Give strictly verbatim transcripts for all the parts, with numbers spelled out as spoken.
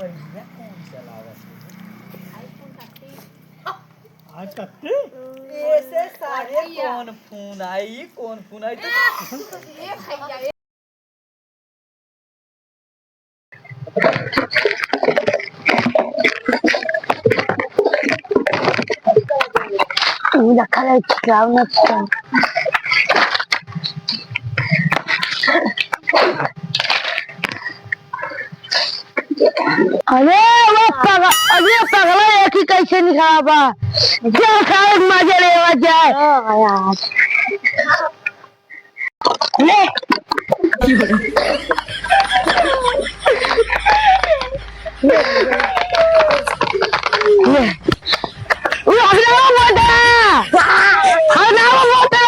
भैया कौन चलावत है? iPhone thirteen। आज thirteen? ऐसे सारे भैया। कौन फोन आई, कौन फोन आई तो ए भैया, ए। तू रखा है, खिलाओ ना, खिलाओ। अरे, वो पगला, अरे, पगला, एक ही कैसे निकाला बा? क्या खाए, मजे लेवा जाए। हाँ, यार। ले। ले। ओ, अभिनव बोल दे। अभिनव बोल दे।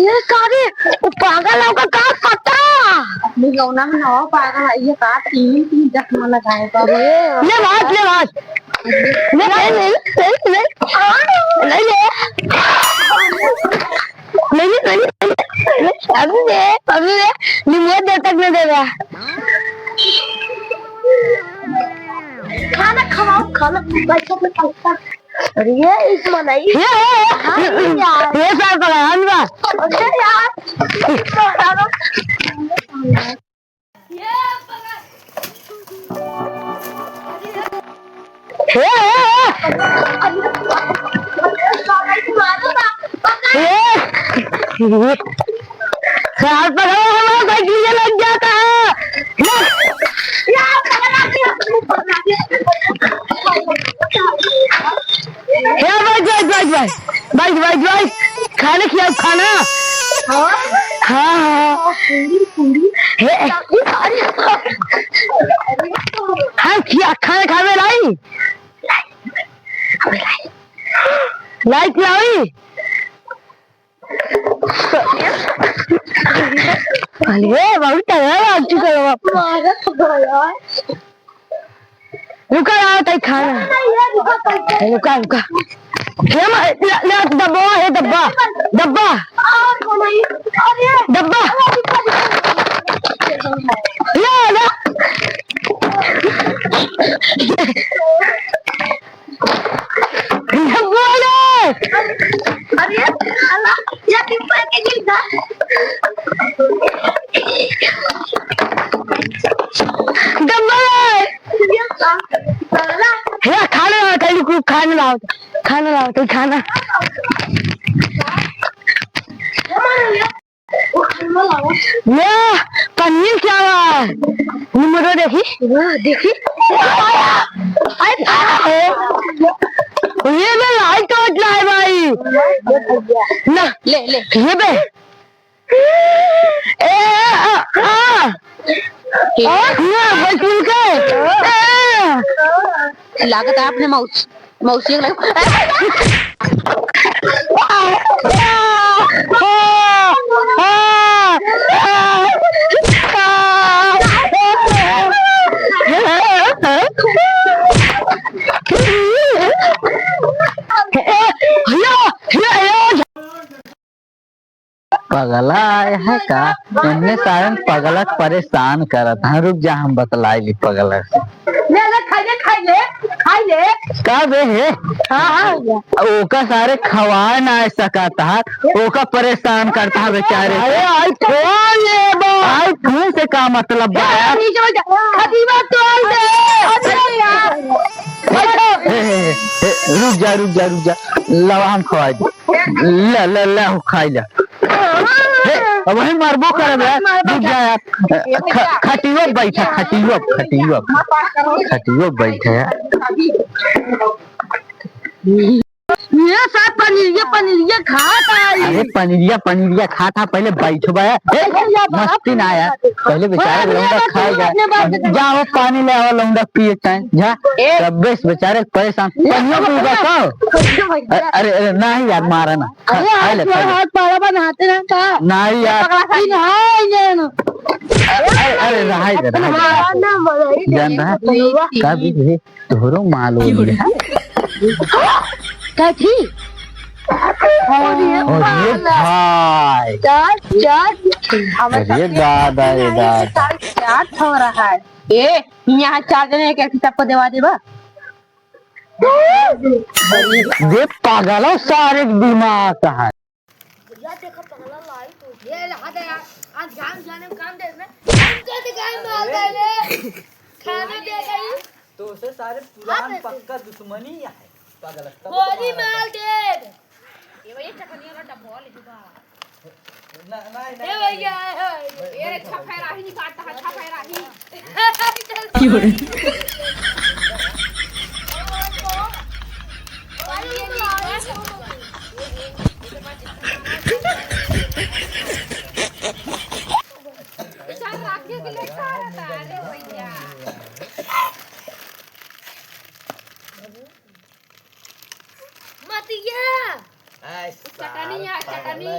ये सारे, वो पागल होगा, का पता? अपने गौना में नवा पागल है, ये का तीन, तीन चश्मा लगाए बा। ले भाग, ले भाग। ले, ले, ले, ले, ले। ले, ले। नहीं, नहीं, नहीं, नहीं, नहीं, अभी दे, अभी दे, निमोद दे तक नहीं देगा। खाना खवाओ, खाना, पैसा पे पैसा। अरे, ये इस मनाई। ये, ये, हाँ, ये, यार। ये साल का है, हम का। अरे यार, तो यार। हे, हे, हे। हे। साल पर हो, हो, हो, भाई, गिरने लग जाता है। ले। हे, भाई, भाई, भाई, भाई। भाई, भाई, भाई, खाना खिलाओ, खाना। हाँ? हाँ, हाँ। पूरी, पूरी। हे। अरे, अरे। हाँ, खिया, खाना खावे लाई। लाई खिलाई। अरे, बहुत तगड़ा लाग चुका है बाप। मारा तो गया। रुका यार, ताई खाना। नहीं, ये रुका, ताई। रुका, रुका। हे मा-, ले, ले, डब्बा है, डब्बा। डब्बा। और को नहीं। अरे। डब्बा। अरे, रुका, रुका। ले, ले। डब्बा ले। अरे, साला, ये डिब्बा के गिर जा। डब्बा ले। ये सा-, साला। हे, खाना लाओ, ताई, रुक, रुक, खाना लाओ। खाना लाओ, ताई, खाना। हमारे लिए। वाह, पनीर क्या हुआ? निमरो देखी। वाह, देखी। अरे, ये बे लाइट आउट लाए भाई। ना, ले, ले। ये बे। ए, आ, आ। आ, ना, बचपन के। ए। लागत है आपने माउस। मौसी के लगे। पगला है का? इन्हें सारन पगला के परेशान करत हैं। रुक जा, हम बतलाई ली पगला से। ले, ले, खाई ले, खाई ले, खाई ले। का बे हे? हाँ, हाँ, भैया। ओका सारे खवाए ना सकत है, ओका परेशान करत है बेचारे। अरे, iPhone ले बा। iPhone से का मतलब बा ए, यार? नीचे बैठ जा। खतीबा तोड़ दे। अरे यार। बैठो। ए, ए, ए, ए, रुक जा, रुक जा, रुक जा। लावा हम खवाई दे। ले, ले, ले, हो, खाई ले। हे, अब वही मरबो करब यार, रुक जा यार। ख-, खटियो बैठा, खटियो, खटियो। खटियो बैठा यार। ये साथ पनीरिया, पनीरिया खात आई। अरे पनीरिया, पनीरिया खात हा, पहले बैठबा यार। हे, अरे यार, मस्ती ना यार। पहले बेचारे अरे लौंडा यार, खाए जाए। अपने बात बता। जा वो पानी ले आवा, लौंडा पिए टाइम। जा। ए। तब बेस बेचारे परेशान। पनिया पीबा का? अरे, अरे, अरे, नहीं यार, मारा ना। खा, अरे, खा ले, हाथ, खा ले। हाथ पाड़ा बा, नहाते ना का? नहीं यार। पगला खा। ई नहाए ने ना। अरे, अरे, रहाई दे, रहाई दे। मारा ना, मजा ही जान नहीं रहा? है। का भी है? तोहरो माल हो गया। कथी? अरे अरे भाई। भाई। चार, चार। अरे दादा, रे दादा। चार हो रहा है। ए, यहाँ चार जने एक, एक किताब को देवा देबा। बे पागल हो, सारे दिमाग का है। भैया देखो पगला लाई तो। ये रहा दे यार, आज जान जाने में काम दे इसमें। हमको तो काम मार दे रे। खाना दे गई। तो उसे सारे पुरान हाँ, पक्का दुश्मनी है। पागल है। गोली मार दे। ये भैया चटनी वाला डब्बा ले जुगाड़। ना, ना, ना, ए भैया, ए, ए, ए रे, छफेराही निकालता है, छफेराही। क्यों रे? अरे भैया। मतिया। ऐ चटनी सार है, पागल चटनी। है,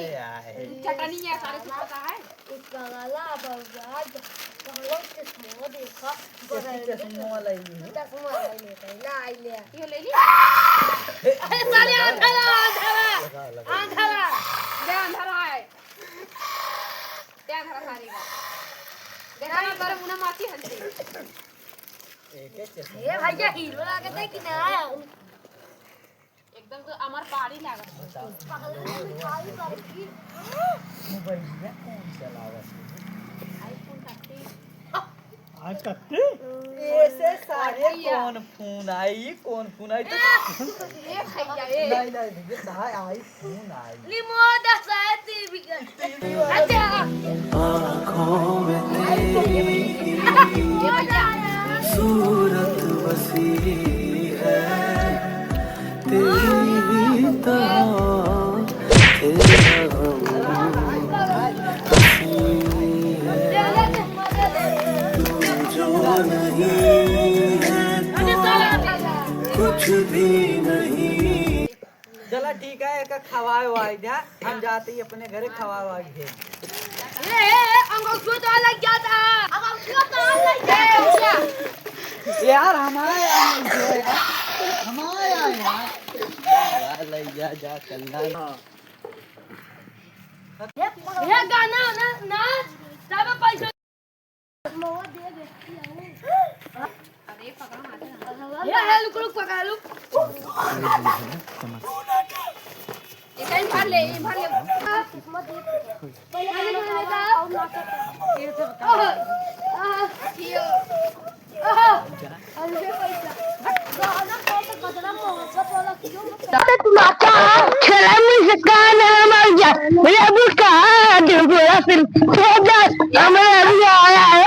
है। चटनी है, सारे कुछ पता है। इस पगला बउआ, पगला चश्मा देखा, कैसी बगल में चश्मा वाला ही है? चश्मा वाला ही लेता है, ला, आई ले। ये ले ली? अरे साले, आंधा ला, आंधा ला। लगा, लगा। आंधा ला। ले, आंधा ला है। ले, आंधा ला सारे का। देखा ना, पर मुना मासी हंसी। एक ही चश्मा। ये भैया हीरो लागत है कि ना? एकदम तो अमर पाड़ी लागत है। मोबाइलिया कौन चलावत है? iPhone thirteen। आज thirteen? ऐसे सारे भैया। कौन फोन आई, कौन फोन आई तो ए भैया, ए। नहीं, नहीं, भैया, कहाँ आई फोन आई? रिमोट है शायद टीवी का। अच्छा। आँखों में तेरी सूरत बसी है, तेरी तो तेरा हम हंसी है। तू जो नहीं है तो कुछ भी नहीं। चला ठीक है, एका खवाए वाए द्या, हम जाते ही अपने घरे खवाए वाए घेर। ए, ए, ए, अंगूठियों तो अलग जाता। अंगूठियों तो अलग जाता। यार, हमारे यहाँ जो है, हमारे यहाँ यार। जा, जा, जा, कल्याण। ये गाना ना, नाच, सब पैसा ये है, रुक, रुक, पकड़, रुक। ये कहीं भर ले, ये भर ले। पहले, पहले, पहले जाओ। ये तो बता। आह, आह, ये। आह। अरे तू नाचा, खेला मुझे कान है मर जा, मेरा बुका, दिल बोला फिर, सो जा, हमारा भी आया है।